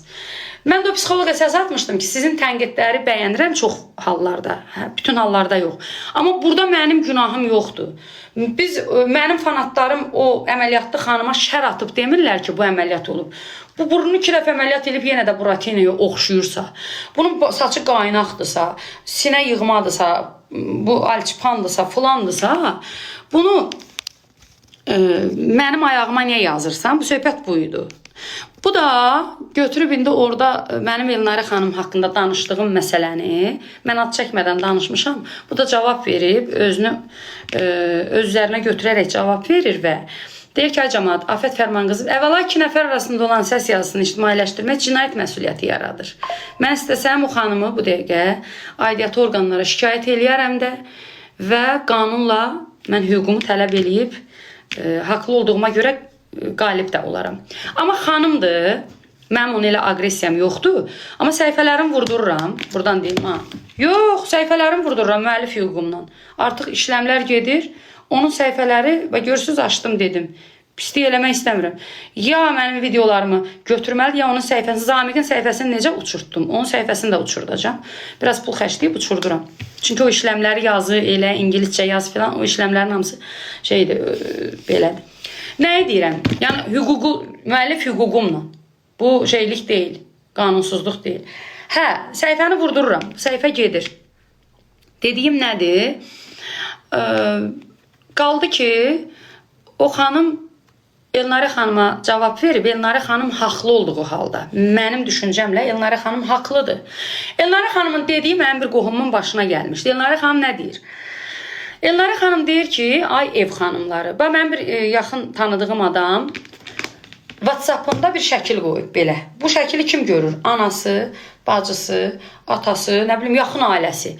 Mən də o psixoloqa səs atmışdım ki, sizin tənqidləri bəyənirəm çox hallarda, hə, bütün hallarda yox. Amma burada mənim günahım yoxdur. Biz mənim fanatlarım o əməliyyatlı xanıma şər atıb demirlər ki, bu əməliyyat olub. Bu burnunu 2 dəfə əməliyyat edib yenə də Buratinoya oxşuyursa, bunun saçı qaynaqdırsa, sinə yığmadısa, bu alçıpandırsa, filandısa, bunu mənim ayağıma niyə yazırsan? Bu söhbət bu idi. Bu da götürüb indi orada mənim Elnarə xanım haqqında danışdığım məsələni mən ad çəkmədən danışmışam. Bu da cavab verib, özünü öz üzərinə götürərək cavab verir və deyir ki, ay camaat, Afət Fərman qızı, əvvəla 2 nəfər arasında olan səs yazısını ictimailəşdirmək cinayət məsuliyyəti yaradır. Mən istəsəm o xanımı bu dəqiqə aidiyyatı orqanlara şikayət eləyərəm də və qanunla mən hüququmu tələb eləyib haqlı olduğuma görə qalib də olaram. Amma xanımdır, mənim ona elə aqressiyam yoxdur. Amma səhifələrimi vurdururam. Buradan deyim ha. Yox, səhifələrimi vurdururam müəllif hüququmdan. Artıq işləmlər gedir. Onun səhifələri və görürsüz açdım dedim. Pislik eləmək istəmirəm. Ya mənim videolarımı götürməlidir, ya onun səhifəsini, Zamiqin səhifəsini necə uçurtdum? Onun səhifəsini də uçurdacağam. Biraz pul xərcləyib uçurduram. Çünki o işləmləri yazı, elə ingiliscə yaz filan, o işləmlərin hamısı şeydir, belədir. Nəyi deyirəm? Yəni hüququ, müəllif hüququmla. Bu şeylik deyil, qanunsuzluq deyil. Hə, səhifəni vurdururam. Səhifə gedir. Dediyim nədir? Qaldı ki, o xanım Elnarə xanıma cavab verib, Elnarə xanım haqlı olduğu halda. Mənim düşüncəmlə Elnarə xanım haqlıdır. Elnarə xanımın dediyi mənim bir qohumumun başına gəlmişdi. Elnarə xanım nə deyir? Elnarə xanım deyir ki, ay ev xanımları. Bax mənim bir yaxın tanıdığım adam WhatsApp-ında bir şəkil qoyub belə. Bu şəkili kim görür? Anası, bacısı, atası, nə bilim yaxın ailəsi.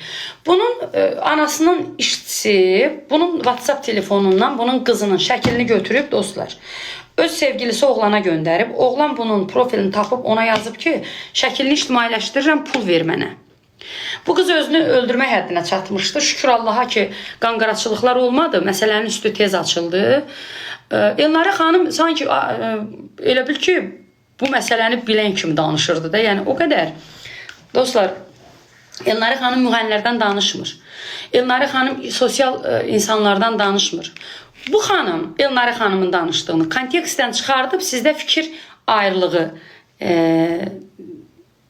Bunun anasının işçisi bunun WhatsApp telefonundan bunun qızının şəklini götürüb dostlar. Öz sevgilisi oğlana göndərib. Oğlan bunun profilini tapıb ona yazıb ki, şəklini ictimailəşdirirəm, pul ver mənə. Bu qız özünü öldürmək həddinə çatmışdı. Şükür Allaha ki, qanqaraçılıqlar olmadı. Məsələnin üstü tez açıldı. Elnarə xanım sanki elə bil ki, bu məsələni bilən kimi danışırdı da. Yəni o qədər. Dostlar, Elnarə xanım müğənnilərdən danışmır. Elnarə xanım sosial insanlardan danışmır. Bu xanım Elnarə xanımın danışdığını kontekstdən çıxardıb sizdə fikir ayrılığı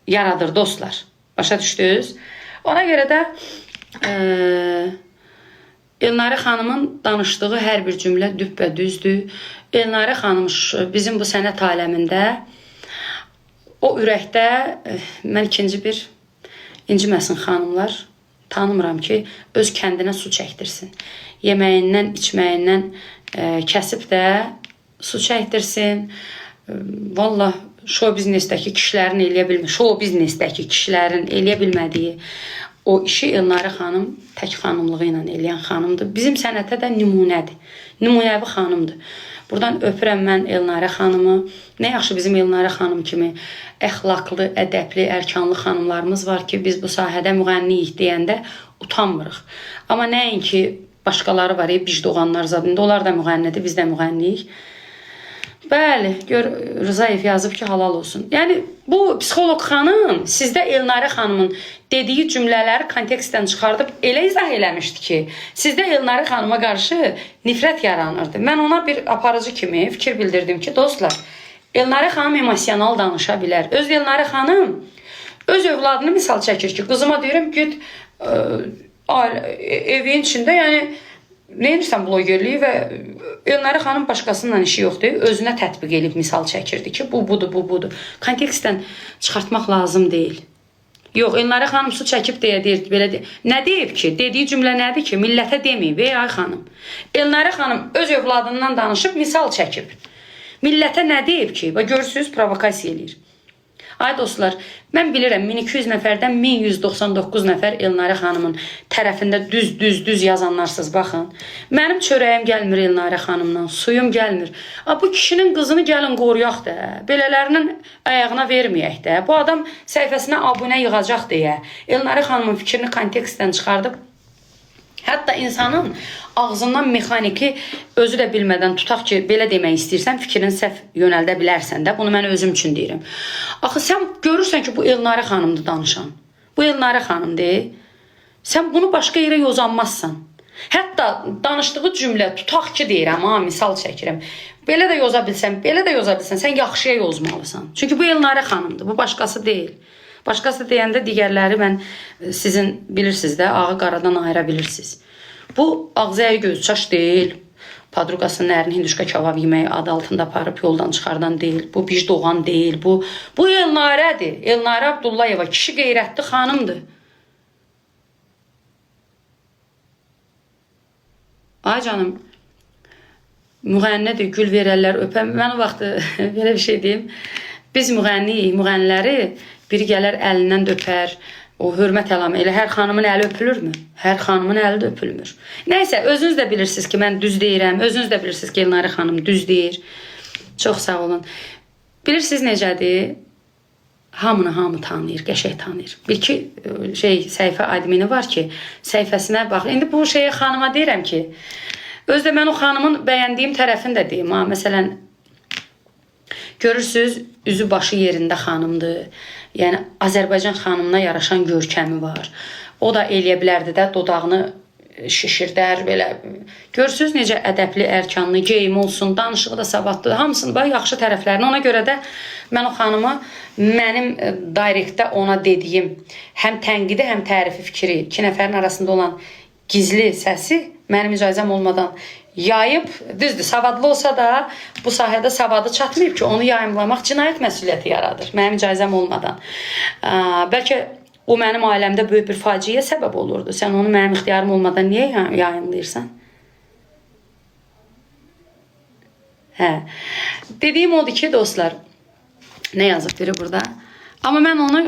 yaradır dostlar. Başa düşdünüz? Ona görə də Elnarə xanımın danışdığı hər bir cümlə düppədüzdür. Elnarə xanım bizim bu sənət aləmində o ürəkdə mən ikinci bir inciməsin xanımlar tanımıram ki, öz kəndinə su çəkdirsin. Yeməyindən, içməyindən kəsib də su çəkdirsin. Vallah şou biznesdəki kişilərin eləyə bilmə, şou biznesdəki kişilərin eləyə bilmədiyi o işi Elnarə xanım tək xanımlığı ilə eləyən xanımdır. Bizim sənətə də nümunədir. Nümunəvi xanımdır. Buradan öpürəm mən Elnarə xanımı. Nə yaxşı bizim Elnarə xanım kimi əxlaqlı, ədəbli, ərkanlı xanımlarımız var ki, biz bu sahədə müğənniyik deyəndə utanmırıq. Amma nəinki başqaları var, bicdoğanlar zad. İndi onlar da müğənnidir, biz də müğənniyik. Bəli, gör Rızayev yazıb ki, halal olsun. Yəni bu psixoloq xanım sizdə Elnarə xanımın dediyi cümlələri kontekstdən çıxardıb elə izah eləmişdi ki, sizdə Elnarə xanıma qarşı nifrət yaranırdı. Mən ona bir aparıcı kimi fikir bildirdim ki, dostlar, Elnarə xanım emosional danışa bilər. Öz Elnarə xanım öz övladını misal çəkir ki, qızıma deyirəm get evin içində, yəni nə edirsən blogerliyi və Elnarə xanım başqasıyla işi yoxdur. Özünə tətbiq edib misal çəkirdi ki, bu budur, bu budur. Kontekstdən çıxartmaq lazım deyil. Yox, Elnarə xanım su çəkib deyə deyir, belə deyir. Nə deyib ki? Dediyi cümlə nədir ki? Millətə deməyib, ey ay xanım. Elnarə xanım öz övladından danışıb, misal çəkib. Millətə nə deyib ki? Bax görürsüz, provokasiya eləyir. Ay dostlar, mən bilirəm 1200 nəfərdən 1199 nəfər Elnarə xanımın tərəfində düz yazanlarsınız, baxın. Mənim çörəyim gəlmir Elnarə xanımdan, suyum gəlmir. A, bu kişinin qızını gəlin qoruyaq da, belələrinin ayağına verməyək də. Bu adam səhifəsinə abunə yığacaq deyə Elnarə xanımın fikrini kontekstdən çıxardıb. Hətta insanın ağzından mexaniki özü də bilmədən tutaq ki, belə demək istəyirsən, fikrini səhv yönəldə bilərsən də. Bunu mən özüm üçün deyirəm. Axı sən görürsən ki, bu Elnarə xanımdır danışan. Bu Elnarə xanımdır. Sən bunu başqa yerə yozanmazsan. Hətta danışdığı cümlə tutaq ki, deyirəm, ha, misal çəkirəm. Belə də yoza bilsən, belə də yoza bilsən, sən yaxşıya yozmalısan. Çünki bu Elnarə xanımdır, bu başqası deyil. Başqası deyəndə digərləri mən sizin bilirsiniz də, ağı qaradan ayıra bilirsiniz. Bu ağzı əyri göz çaş deyil. Padruqasının ərini hinduşka kabab yeməyi adı altında aparıb yoldan çıxardan deyil. Bu Bic Doğan deyil. Bu Elnarədir. Elnarə Abdullayeva kişi qeyrətli xanımdır. Ay canım, müğənnidir, gül verərlər, öpəm. Mən o vaxt belə bir şey deyim. Biz müğənniyik, müğənniləri biri gələr əlindən də öpər. O hörmət əlamə. Elə hər xanımın əli öpülürmü? Hər xanımın əli də öpülmür. Nəysə, özünüz də bilirsiniz ki, mən düz deyirəm. Özünüz də bilirsiniz ki, Elnarə xanım düz deyir. Çox sağ olun. Bilirsiniz necədir? Hamını hamı tanıyır, qəşəng tanıyır. Bir iki şey səhifə admini var ki, səhifəsinə bax. İndi bu şeyə xanıma deyirəm ki, özü də mən o xanımın bəyəndiyim tərəfini də deyim. Ha, məsələn, görürsüz, üzü başı yerində xanımdır. Yəni Azərbaycan xanımına yaraşan görkəmi var. O da eləyə bilərdi də, dodağını şişirdər belə. Görürsüz necə ədəbli, ərkanlı, geyimi olsun, danışığı da savadlı, hamısını bax yaxşı tərəflərini. Ona görə də mən o xanımı mənim directdə ona dediyim həm tənqidi, həm tərifi fikri, iki nəfərin arasında olan gizli səsi mənim icazəm olmadan yayıb, düzdür, savadlı olsa da bu sahədə savadı çatmayıb ki, onu yayımlamaq cinayət məsuliyyəti yaradır mənim icazəm olmadan. Bəlkə o mənim ailəmdə böyük bir faciəyə səbəb olurdu. Sən onu mənim ixtiyarım olmadan niyə yayımlayırsan? Hə. Dediyim odur ki, dostlar, nə yazıb biri burada? Amma mən onu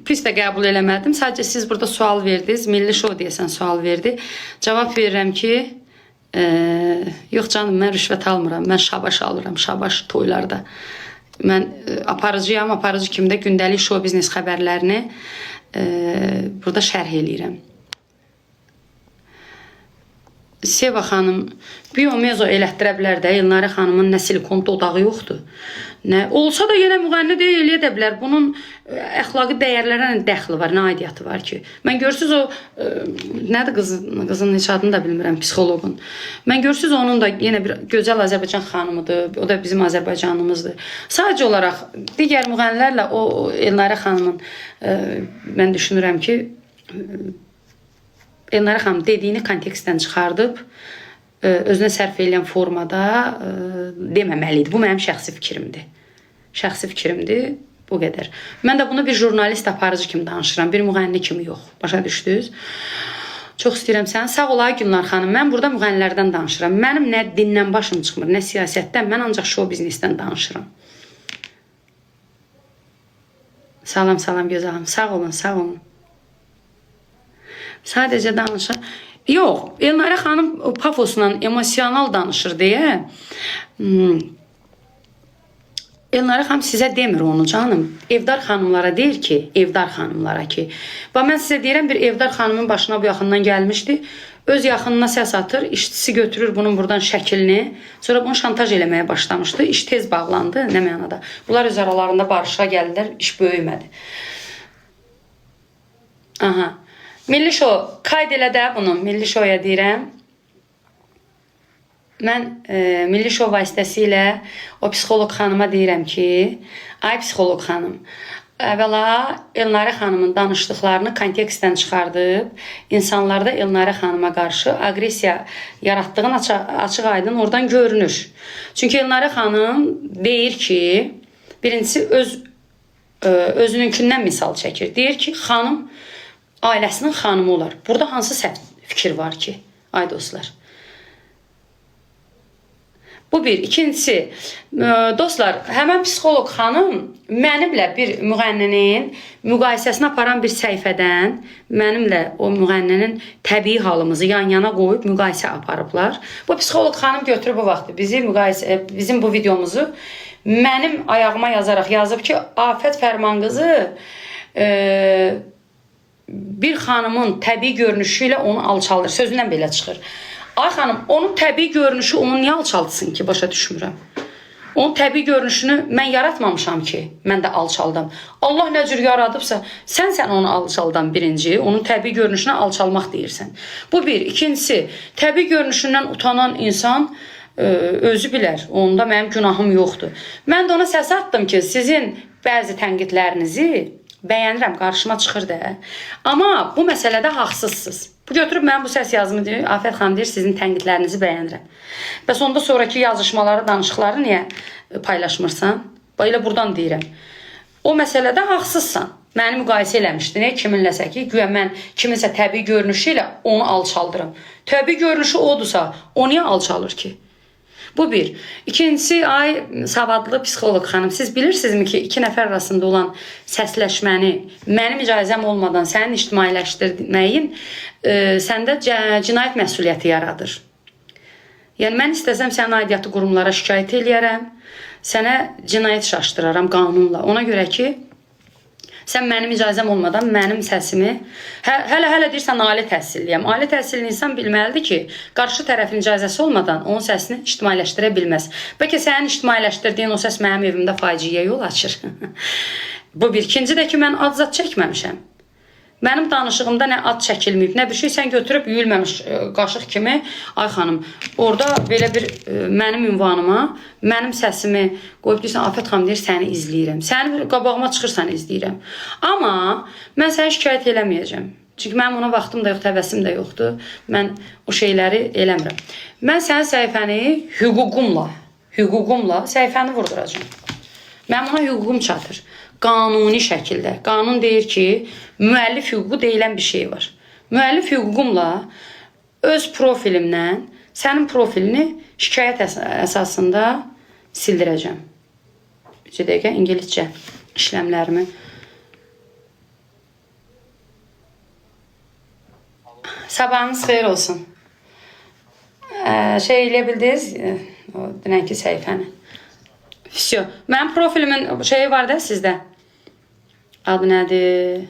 pis də qəbul eləmədim. Sadəcə siz burada sual verdiniz. Milli şou deyəsən sual verdi. Cavab verirəm ki, yox canım, mən rüşvət almıram. Mən şabaş alıram, şabaş toylarda. Mən aparıcıyam, aparıcı kimi də gündəlik şou biznes xəbərlərini burada şərh eləyirəm. Seva xanım biomezo elətdirə bilər də, Elnarə xanımın nə silikon dodağı yoxdur. Nə olsa da yenə müğənni deyil, eləyə də bilər. Bunun əxlaqi dəyərlərə nə dəxli var, nə aidiyyatı var ki? Mən görürsüz o nədir qızın heç adını da bilmirəm, psixoloqun. Mən görürsüz onun da yenə bir gözəl Azərbaycan xanımıdır. O da bizim Azərbaycanımızdır. Sadəcə olaraq digər müğənnilərlə o Elnarə xanımın mən düşünürəm ki, Elnarə xanım dediyini kontekstdən çıxardıb özünə sərf eləyən formada deməməli idi. Bu mənim şəxsi fikrimdir. Şəxsi fikrimdir. Bu qədər. Mən də bunu bir jurnalist aparıcı kimi danışıram, bir müğənni kimi yox. Başa düşdünüz? Çox istəyirəm səni. Sağ ol ay Gülnar xanım. Mən burada müğənnilərdən danışıram. Mənim nə dindən başım çıxmır, nə siyasətdən. Mən ancaq şou biznesdən danışıram. Salam, salam gözəlim. Sağ olun, sağ olun. Sadəcə danışır. Yox, Elnarə xanım pafosla emosional danışır deyə. Elnarə xanım sizə demir onu canım. Evdar xanımlara deyir ki, evdar xanımlara ki. Bax mən sizə deyirəm, bir evdar xanımın başına bu yaxından gəlmişdi. Öz yaxınına səs atır, işçisi götürür bunun buradan şəklini. Sonra bunu şantaj eləməyə başlamışdı. İş tez bağlandı, nə mənada. Bunlar öz aralarında barışığa gəldilər, iş böyümədi. Aha. Milli şou, qayd elə də bunu, Milli şouya deyirəm. Mən Milli şou vasitəsilə o psixoloq xanıma deyirəm ki, ay psixoloq xanım, əvvəla Elnarə xanımın danışdıqlarını kontekstdən çıxardıb, insanlarda Elnarə xanıma qarşı aqressiya yaratdığın açıq aydın oradan görünür. Çünki Elnarə xanım deyir ki, birincisi öz Özününkindən misal çəkir. Deyir ki, xanım ailəsinin xanımı olar. Burada hansı səhv fikir var ki, ay dostlar? Bu bir. İkincisi, dostlar, həmən psixoloq xanım mənimlə bir müğənninin müqayisəsini aparan bir səhifədən mənimlə o müğənninin təbii halımızı yan-yana qoyub müqayisə aparıblar. Bu psixoloq xanım götürüb bu vaxtı bizi müqayisə, bizim bu videomuzu mənim ayağıma yazaraq yazıb ki, Afət Fərmanqızı bir xanımın təbii görünüşü ilə onu alçaldır. Sözündən belə çıxır. Ay xanım, onun təbii görünüşü onu niyə alçaltsın ki, başa düşmürəm. Onun təbii görünüşünü mən yaratmamışam ki, mən də alçaldım. Allah nə cür yaradıbsa, sən onu alçaldan birinci, onun təbii görünüşünə alçalmaq deyirsən. Bu bir. İkincisi, təbii görünüşündən utanan insan özü bilər. Onda mənim günahım yoxdur. Mən də ona səs atdım ki, sizin bəzi tənqidlərinizi bəyənirəm, qarşıma çıxır da. Amma bu məsələdə haqsızsınız. Bu götürüb mənim bu səs yazımı deyir, Afət xanım deyir, sizin tənqidlərinizi bəyənirəm. Bəs onda sonrakı yazışmaları, danışıqları niyə paylaşmırsan? Bax elə buradan deyirəm. O məsələdə haqsızsan. Məni müqayisə eləmişdi. Niyə kiminləsə ki, güya mən kiminsə təbii görünüşü ilə onu alçaldıram. Təbii görünüşü odursa, o niyə alçalır ki? Bu bir. İkincisi, ay savadlı psixoloq xanım, siz bilirsinizmi ki, iki nəfər arasında olan səsləşməni mənim icazəm olmadan sənin ictimailəşdirməyin səndə cinayət məsuliyyəti yaradır. Yəni mən istəsəm sənin aidiyyatı qurumlara şikayət eləyərəm, sənə cinayət işi açdıraram qanunla. Ona görə ki, sən mənim icazəm olmadan mənim səsimi hələ deyirsən ali təhsilliyəm. Ali təhsilli insan bilməlidir ki, qarşı tərəfin icazəsi olmadan onun səsini ictimailəşdirə bilməz. Bəlkə sənin ictimailəşdirdiyin o səs mənim evimdə faciəyə yol açır. Bu bir. İkinci də ki, mən ad zad çəkməmişəm. Mənim danışığımda nə ad çəkilməyib, nə bir şey, sən götürüb yuyulmamış qaşıq kimi, ay xanım, orada belə bir mənim ünvanıma, mənim səsimi qoyub deyirsən, Afət xanım deyir, səni izləyirəm. Səni qabağıma çıxırsan izləyirəm. Amma mən səni şikayət eləməyəcəm. Çünki mənim ona vaxtım da yoxdur, həvəsim də yoxdur. Mən o şeyləri eləmirəm. Mən sənin səhifəni hüququmla səhifəni vurduracağam. Mənim ona hüququm çatır. Qanuni şəkildə. Qanun deyir ki, müəllif hüququ deyilən bir şey var. Müəllif hüququmla öz profilimdən sənin profilini şikayət əsasında sildirəcəm. Bir dəqiqə ingiliscə işləmlərimi. Sabahınız xeyir olsun. Şey eləyə bildiniz, o dünənki səhifəni. Vsyo. Mənim profilimin şeyi var da sizdə. Adı nədir?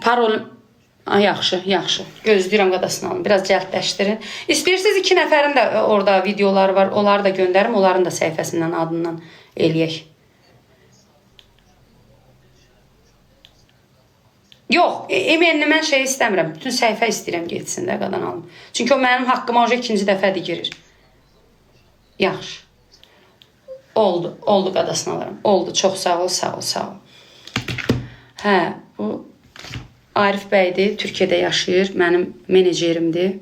Parol. Yaxşı, yaxşı. Gözləyirəm qadasını alın. Biraz cəldləşdirin. İstəyirsiniz iki nəfərin də orada videoları var. Onları da göndərim. Onların da səhifəsindən, adından eləyək. Yox, emenini mən şey istəmirəm. Bütün səhifə istəyirəm getsin də qadan alım. Çünki o mənim haqqıma ikinci dəfədir girir. Yaxşı. Oldu, oldu qadasını alaram. Oldu, çox sağ ol, sağ ol, sağ ol. Hə, bu Arif bəydir, Türkiyədə yaşayır, mənim menecerimdir.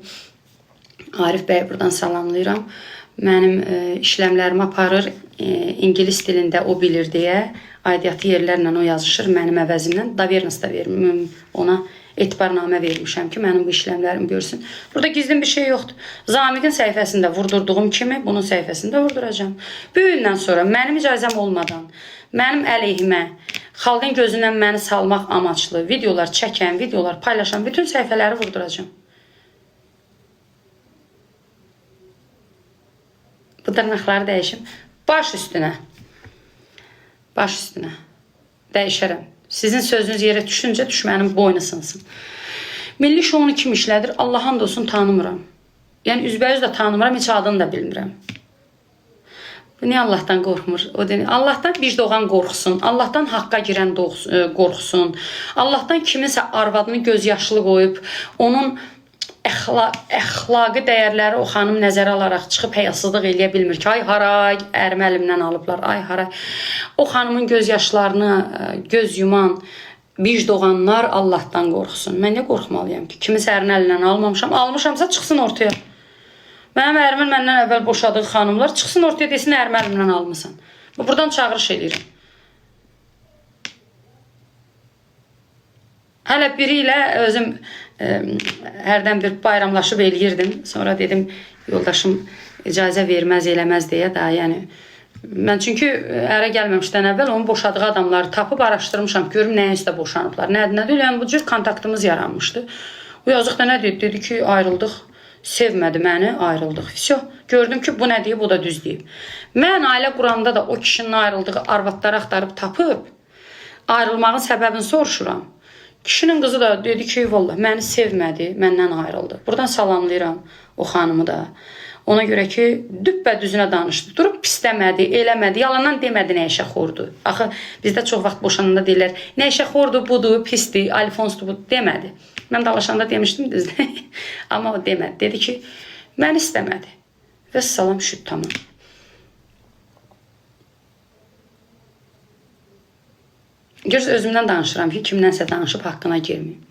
Arif bəyi buradan salamlayıram. Mənim işləmlərimi aparır, ingilis dilində o bilir deyə aidiyyatı yerlərlə o yazışır mənim əvəzimdən. Davernas da verməm, ona etibarnamə vermişəm ki, mənim bu işləmlərimi görsün. Burada gizlin bir şey yoxdur. Zamiqin səhifəsində vurdurduğum kimi bunun səhifəsində vurduracağam. Bu gündən sonra mənim icazəm olmadan, mənim əleyhimə, xalqın gözündən məni salmaq amaçlı videolar çəkən, videolar paylaşan bütün səhifələri vurduracağam. Bu dırnaqları dəyişim. Baş üstünə. Baş üstünə. Dəyişərəm. Sizin sözünüz yerə düşüncə düşmənin boynu sınsın. Milli şounu kim işlədir? Allah and olsun tanımıram. Yəni üzbəüz də tanımıram, heç adını da bilmirəm. Bu niyə Allahdan qorxmur? O deyir, Allahdan bir doğan qorxsun, Allahdan haqqa girən qorxsun, Allahdan kiminsə arvadını göz yaşlı qoyub, onun əxlaqi dəyərləri o xanım nəzərə alaraq çıxıb həyasızlıq eləyə bilmir ki, ay haray, ərimi əlimdən alıblar, ay haray. O xanımın göz yaşlarını göz yuman bic doğanlar Allahdan qorxsun. Mən niyə qorxmalıyam ki? Kiminsə ərini əlindən almamışam, almışamsa çıxsın ortaya. Mənim ərimin məndən əvvəl boşadığı xanımlar çıxsın ortaya desin, ərimi əlimdən almısan. Buradan çağırış eləyirəm. Hələ biri ilə özüm hərdən bir bayramlaşıb eləyirdim. Sonra dedim yoldaşım icazə verməz, eləməz deyə də, yəni mən çünki ərə gəlməmişdən əvvəl onun boşadığı adamları tapıb araşdırmışam, görüm nəyin üstə boşanıblar. Nədir? Yəni bu cür kontaktımız yaranmışdı. O yazıq da nə dedi? Dedi ki, ayrıldıq. Sevmədi məni, ayrıldıq. Vəsyo. Gördüm ki, bu nə deyib, o da düz deyib. Mən ailə quranda da o kişinin ayrıldığı arvadları axtarıb tapıb ayrılmağın səbəbini soruşuram. Kişinin qızı da dedi ki, vallah məni sevmədi, məndən ayrıldı. Buradan salamlayıram o xanımı da. Ona görə ki, düppədüzünə danışdı. Durub pisləmədi, eləmədi, yalandan demədi nə işə xordu. Axı bizdə çox vaxt boşananda deyirlər, nə işə xordu, budur, pisdir, alfonsdur, bu demədi. Mən dalaşanda demişdim düzdür. Amma o demədi. Dedi ki, məni istəmədi. Və salam şüt tamam. Görürsünüz, özümdən danışıram ki, kimdənsə danışıb haqqına girməyim.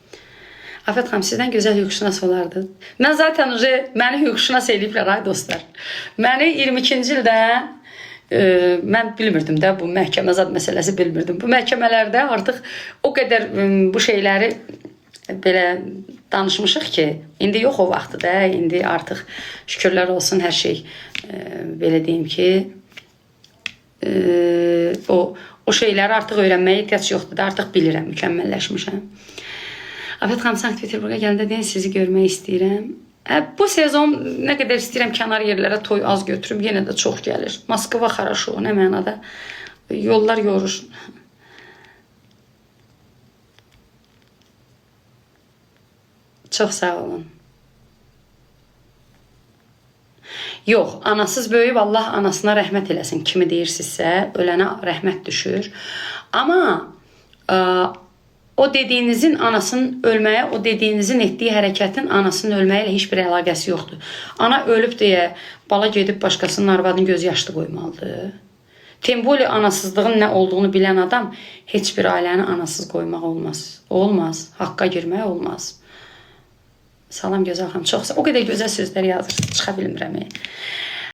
Afət xanım, sizdən gözəl hüquqşünas olardı. Mən zaten уже məni hüquqşünas eləyiblər ay dostlar. Məni 22-ci ildə mən bilmirdim də bu məhkəmə zad məsələsi bilmirdim. Bu məhkəmələrdə artıq o qədər bu şeyləri belə danışmışıq ki, indi yox o vaxtı da, indi artıq şükürlər olsun hər şey belə deyim ki, o şeyləri artıq öyrənməyə ehtiyac yoxdur da, artıq bilirəm, mükəmməlləşmişəm. Afət xanım, Sankt-Peterburqa gələndə deyin sizi görmək istəyirəm. Bu sezon nə qədər istəyirəm kənar yerlərə toy az götürüm, yenə də çox gəlir. Moskva xaraşo, nə mənada? Yollar yorur. Çox sağ olun. Yox, anasız böyüyüb Allah anasına rəhmət eləsin. Kimi deyirsinizsə, ölənə rəhmət düşür. Amma o dediyinizin anasının ölməyə, o dediyinizin etdiyi hərəkətin anasının ölməyi ilə heç bir əlaqəsi yoxdur. Ana ölüb deyə bala gedib başqasının arvadının gözü yaşlı qoymalıdır. Temboli anasızlığın nə olduğunu bilən adam heç bir ailəni anasız qoymaq olmaz. Olmaz. Haqqa girmək olmaz. Salam gözəl xanım. Çox o qədər gözəl sözlər yazırsınız, çıxa bilmirəm.